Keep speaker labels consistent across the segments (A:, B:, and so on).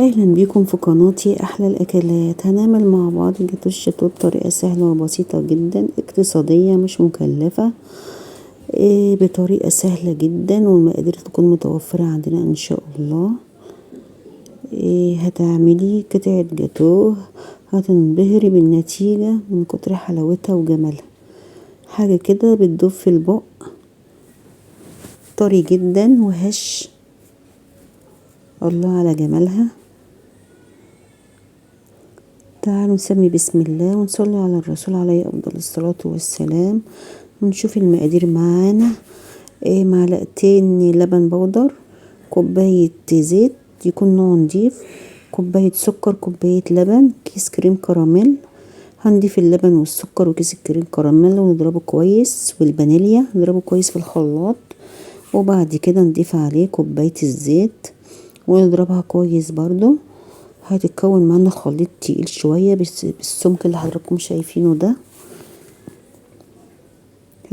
A: اهلا بيكم في قناتي احلى الاكلات. هنعمل مع بعض جاتو الشاتو بطريقة سهلة وبسيطة جدا، اقتصادية مش مكلفة، بطريقة سهلة جدا، والمقادير تكون متوفرة عندنا ان شاء الله. هتعملي قطعه جاتو هتنبهري بالنتيجة من كتر حلاوتها وجمالها، حاجة كده بتدوب في البق، طري جدا وهش، الله على جمالها. تعالوا نسمي بسم الله ونصلي على الرسول عليه افضل الصلاة والسلام، ونشوف المقادير معانا. معلقتين لبن بودر، كوباية زيت يكون نوع نضيف، كوباية سكر، كوباية لبن، كيس كريم كراميل. هنضيف اللبن والسكر وكيس الكريم كراميل ونضربه كويس، والفانيليا نضربه كويس في الخلاط، وبعد كده نضيف عليه كوباية الزيت ونضربها كويس برضو. هتتكون معانا خليط تقيل شوية بالسمك اللي حضراتكم شايفينه ده،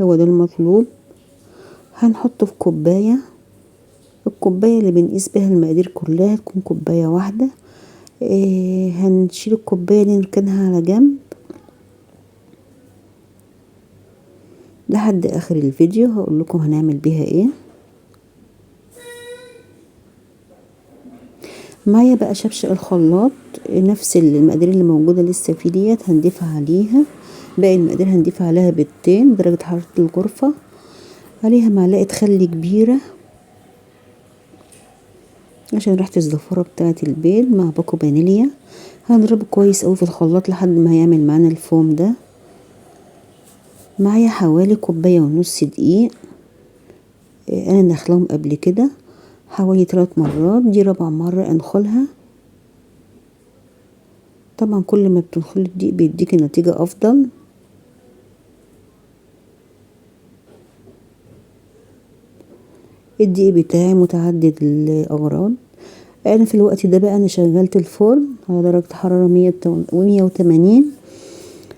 A: هو ده المطلوب. هنحطه في كوباية، الكوباية اللي بنقيس بها المقادير كلها تكون كوباية واحدة. هنشيل الكوباية دي نركنها على جنب لحد اخر الفيديو، هقول لكم هنعمل بيها ايه. معايا بقى شبشق الخلاط، نفس المقادير اللي موجودة لسه في ديت هنضيفها عليها. باقي المقادير هنضيف عليها بيضتين درجه حرارة الغرفة، عليها معلقه خل كبيرة عشان ريحه الزفاره بتاعه البيض، مع باكو فانيليا. هنضربه كويس قوي في الخلاط لحد ما هيعمل معانا الفوم ده. معايا حوالي كوباية ونص دقيق، انا نخلهم قبل كده حوالي 3 مرات، دي رابع مرة انخلها. طبعا كل ما بتنخلي الدقيق بيديكي نتيجة افضل. الدقيق بتاعي متعدد الاغراض. انا في الوقت ده بقى انا شغلت الفرن على درجة حرارة 180.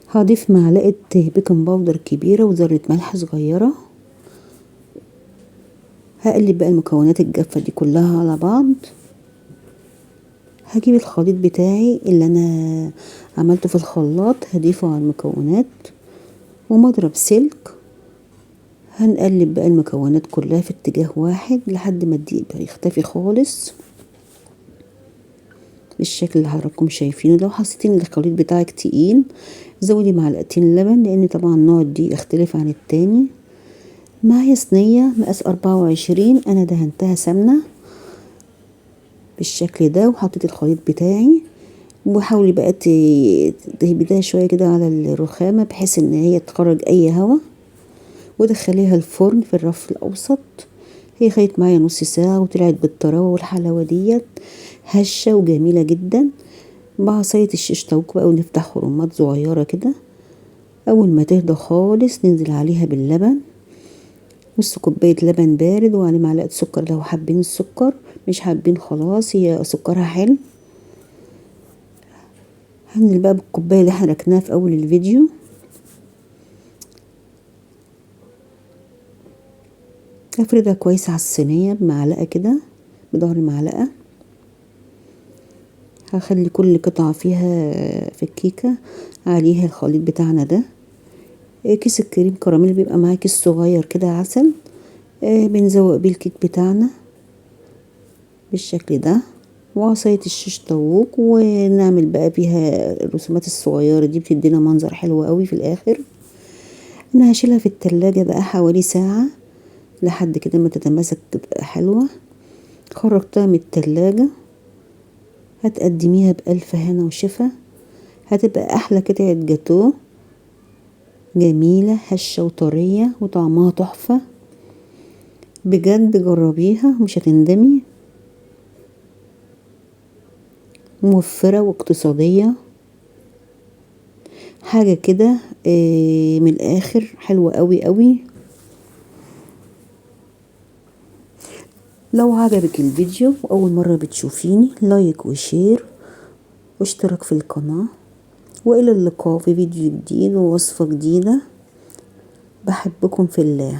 A: هضيف معلقة baking powder كبيرة وذرة ملح صغيرة. هقلب بقى المكونات الجافة دي كلها على بعض. هجيب الخليط بتاعي اللي انا عملته في الخلاط هضيفه على المكونات، ومضرب سلك. هنقلب بقى المكونات كلها في اتجاه واحد لحد ما الدقيق يختفي خالص بالشكل اللي حضراتكم شايفينه. لو حسيتين ان الخليط بتاعك تقيل زودي معلقتين لبن، لان طبعا نوع الدقيق يختلف عن التاني. معايا صينية مقاس 24، انا دهنتها سمنة بالشكل ده وحطيت الخليط بتاعي، وحاولي بقى تهبديها شوية كده على الرخامة بحيث ان هي تخرج اي هوا، ودخليها الفرن في الرف الاوسط. هي خدت معايا نص ساعة وطلعت بالطراوة والحلاوة ديت، هشة وجميلة جدا. بعصاية الشيش طاووق بقى، ونفتح خرمات صغيرة كده. اول ما تهدى خالص ننزل عليها باللبن، نص كوباية لبن بارد وعليه معلقة سكر لو حابين السكر، مش حابين خلاص هي سكرها حلو. هنزل بقى بالكوباية اللي احنا ركناها في اول الفيديو. هفردها كويس على الصينية بمعلقة كده، بظهر معلقة. هخلي كل قطعة فيها في الكيكة عليها الخليط بتاعنا ده. كيس الكريم كراميل بيبقى معاه كيس صغير كده عسل، بنزوق بيه الكيك بتاعنا بالشكل ده، وعصاية الشيش طاووق، ونعمل بقى بيها الرسومات الصغيرة دي، بتدينا منظر حلو قوي في الاخر. انا هشيلها في التلاجة بقى حوالي ساعة لحد كده ما تتماسك تبقى حلوة. خرجتها من التلاجة، هتقدميها بألف هنا وشفا، هتبقى احلى قطعة جاتو، جميلة هشة وطرية وطعمها تحفة بجد. جربيها مش هتندمي، موفرة واقتصادية، حاجة كده من الاخر حلوة قوي قوي. لو عجبك الفيديو واول مرة بتشوفيني like و share واشتراك في القناة، والى اللقاء في فيديو جديد ووصفة جديدة. بحبكم في الله.